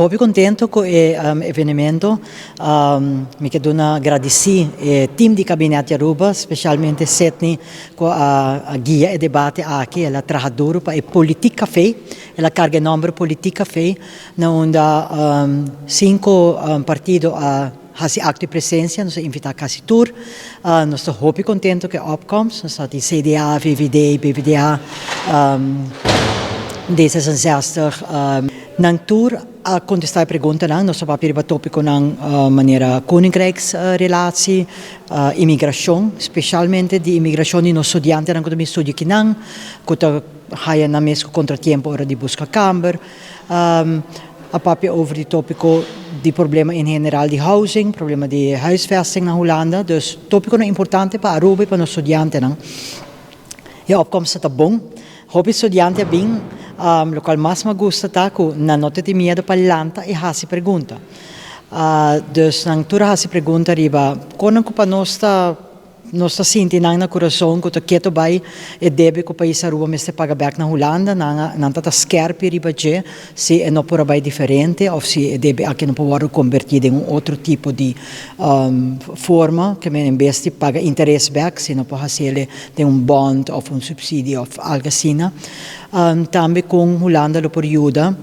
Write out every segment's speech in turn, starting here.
Hopi contento cu e evenemento. Mi kier duna gradici e team di Gabinete Aruba, specialmente Sidney, cu a guia e debate aki. El a traha duro pa e Politiek Café. El a carga e nomber Politiek Café, na unda cinco partido a haci acto di presencia. Nos a invita casi tur. Nos ta hopi contento cu e opkomst. Nos tin CDA, VVD, PVDA, D66. Nan tur a contesta e preguntanan. Nos a papia riba topiconan manera koninkrijksrelatie, immigracion, specialmente di immigracion di nos studiantenan cu ta bin studia akinan, cu ta haya nan mes contratiempo ora di busca kamer. A papia over di topico di problema en general di housing, problema di huisvesting na Hulanda. Dus topiconan importante pa Aruba y pa nos studiantenan. E opkomst ta bon. Hopi studiante a bin, locual mas mi gusta ta cu nan no tin miedo pa lanta y haci pregunta. Dus nan tur a haci pregunta riba con cu pa nos ta sinti nan na curason cu ta keto bay e debe cu pais Aruba mester paga bek na Hulanda. Nan ta skerpi riba dje, si e no por bay diferente of si e debe aki no por converti den un otro tipo di forma, kiermen en bes di paga interes bek, si no por haci den un bond of un subsidio of algo asina. Tambe con Hulanda lo por yuda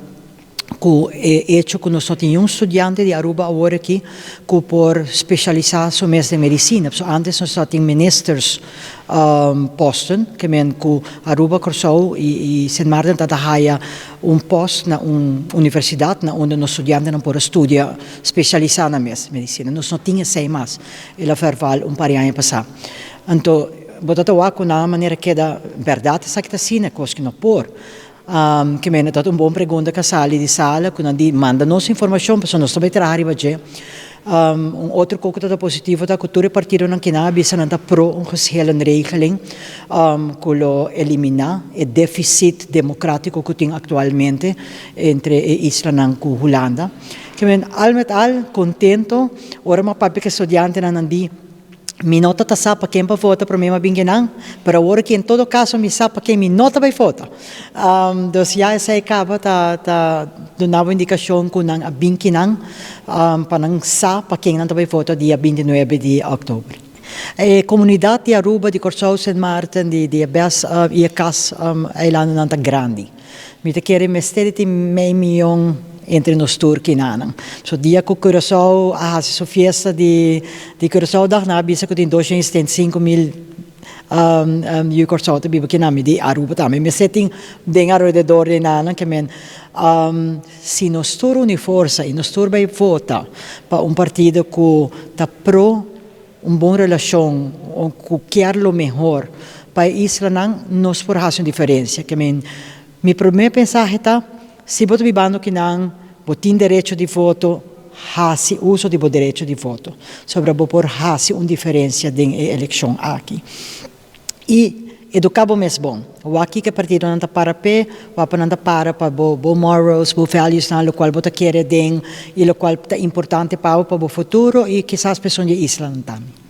cu e hecho cu nos no tin un studiante di Aruba awor aki cu por specialisa su mes den medicina. So antes nos tin ministers posten, kiermen cu Aruba, Corsou y Sint Maarten ta haya un post na un universidad na unda nos studiantenan por studia specialisa na mes medicina. Nos no tin esey mas. El a verval un par di aña pasa. Anto, bo ta wak na manera keda berdad esaki ta asina, cos cu no por. Kiermen dat un bon pregunta cu a sali di sala, cu nan di manda nos informacion, pasobra nos tambe traha riba dje. Un otro cos cu ta positivo ta cu tur partidonan aki a bisa nan ta pro un geschillenregeling, cu lo elimina e deficit democratico cu tin actualmente entre e islanan cu Hulanda. Kiermen al met al contento, ora mi a papia cu studiantenan, di: "Mi no ta sa pa ken pa vota prome mi a bin akinan, pero awor cu en todo caso mi sa pa ken mi no ta bay vota." Dus ja, esey caba ta duna indicacion cu nan a bin akinan pa nan sa pa ken nan ta bay vota dia 29 di october. E comunidad di Aruba, di Corsou, Sint Maarten, di BES y e cas eilandennan ta grandi. Mi ta kere mester di mei miyon entre nos tur akinan. So dia cu Curaçao a haci su fiesta di Curaçao dag, nan a bisa cu tin 275 mil yu Corsou ta biba akinan, di Aruba tambe. Mester tin den alrededor di nan, kiermen si nos tur uni forsa y nos tur bay vota pa un partido cu ta pro un bon relacion, cu kier lo mehor pa e islanan, nos por haci un diferencia. Kiermen, mi prome mensahe ta: si bo ta bibando akinan, bo tin derecho di voto, haci uso di bo derecho di voto. Pasobra bo por haci un diferencia den e eleccion aki. Y educa bo mes bon. Wak kico partidonan ta para pe, wak nan ta para pa bo morals, bo values na locual bo ta kere den y locual ta importante pa bo futuro y kisas pa e islanan tambe.